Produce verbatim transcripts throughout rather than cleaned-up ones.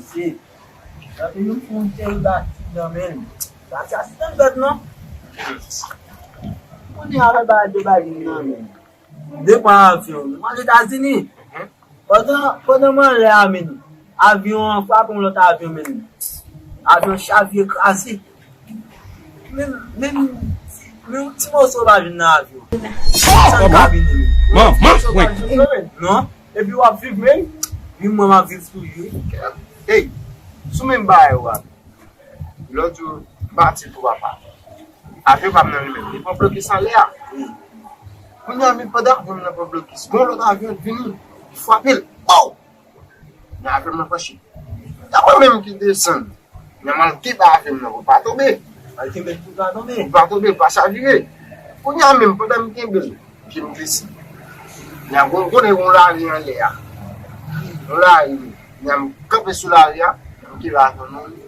Se, epi nou fè yon tèl bati nan men l. Bati a se tèl bèt non. Kounye a fè ba de bagi nan men l. M depann avyon, m al Etazini. Pandan, pandan m anlè a, men avyon an frape yon lòt avyon, men avyon chavire kraze. Men, men, men yon ti moso pa vin nan avyon. San kabine, men. Yon ti moso pa vin nan, men. Non. Epi w ap viv, men. Wi, mwen m ap viv toujou. Ey, sou menm bagay ou a. Lòt jou, m pati pou papa. Avyon pa m nan li menm. Li pran blokis anlè a. Kounye a, men pandan avyon m nan pran blokis, gon lòt avyon vini, li frape l. Pow! Men avyon m nan franchi. Se mwen menm ki desann. Men m al kenbe avyon m nan pou l pa tonbe. Al kenbe l pou l pa tonbe. Pou l pa tonbe, pou l pa chavire. Kounye a menm, pandan m kenbe l, pye m glise. Men gon konnen yon lari anlè a. Yon lari. Men m kanpe sou lari a, men m kenbe avyon nan men.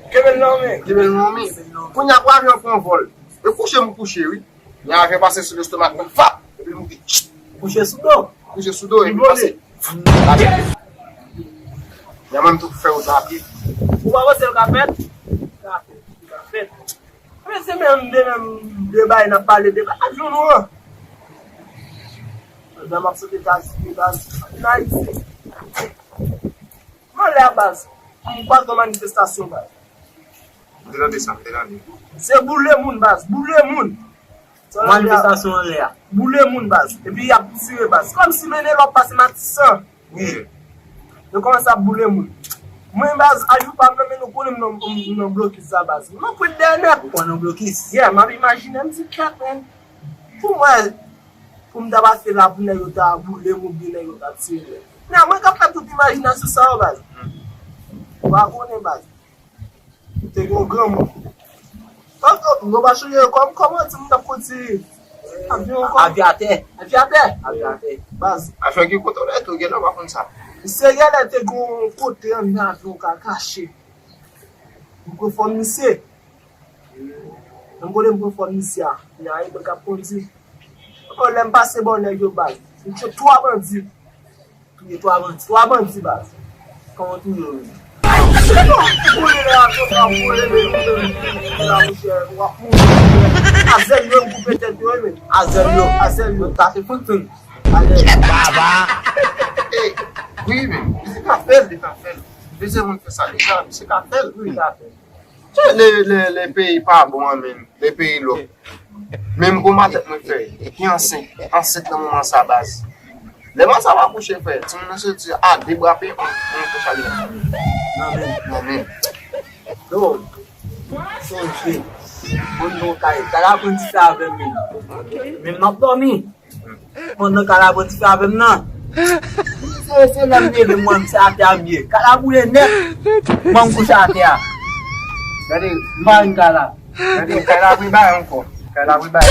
Kenbe l nan men. Kenbe l nan men. Kounye a pou avyon pran vòl. E kouche m kouche, wi. Men avyon pase sou lestomak mwen, fap! Epi l moute. Kouche sou do. Kouche sou do, epi pase. Pase. Men mwen m tou fè yo trape. Ou pa panse l ka fèt? Ka fèt. Ka fèt. Men se menm de, menm de bagay n ap pale de avyon nou an. Pandan m ap sot Etazini, baz, m vin Ayiti. M anlè a, baz. M kwaze yon manifestasyon, baz. M te tande sa, m te tande. Se boule moun, baz, boule moun. Sa yo di a, manifestasyon anlè a. Boule moun, baz. Epi y ap tire, baz. Kòmsi mennen lòt pase Matisan. Wi. Yo kòmanse ap boule moun. Mwen, baz, ayou pa m nan, men nou konnen m nan, m nan blokis sa, baz. M nan pwent dèyè nèt. Ou pran nan blokis? Yeah, m ap imajine, m di, kèt, men. Pou mwen, pou m ta pase la, pou nèg yo ta boule m oubyen nèg yo ta tire m. Men mwen k ap fè tout imajinasyon sa yo, baz. Ou pa konnen, baz. Te gen yon granmoun. Tankou, nou pa chonje kòm, kòman di m t ap kondui avyon ankò? Avyatè. Avyatè? Avyatè. Baz. Afè ki kote w lè tou, genlè w pa konn sa. Misye genlè te gen yon kote anndan avyon ka kache. Mikwofòn misye. Menm kote mikwofòn misye a. Gen yon nèg k ap kondui. Ankò lè m pase bò nèg yo baz. M tchwe twa bandi. Touye twa bandi. Twa bandi, baz. Kòman touye yo menm? Boule lè avyon sa boule, men nou menm, la, monchè, w ap mouri. A zèl yo, m koupe tèt yo, men. A zèl yo. A zèl yo. Sa se fantom. Baba. Ey, wi, men, misye ka fè l, li ka fè l. Plizyè moun fè sa deja, misye ka fè l. Wi, li ka fè l. Lè, lè, lè peyi pa bon an, men, lè peyi lòk. Menm gon matèt mwen fè, ki ansent, ansent nan moman sa baz. Lè baz sa va kouche frè, timoun nan soti a de bra peye, mwen fè chale. Nan men. Nan men. Yo, sonje, moun nou kay, kay aprann ti fè avè m menm. Menm m ap dòmi. Pandan kalabwa ti fè avè m nan. Se, se lè m leve m wè m se atè a m ye. Kay la boule nèt. Ban m kouche atè a. Gade, m pa renmen kay la. Gade, kay la vre bay ankò. Kay la vre bay.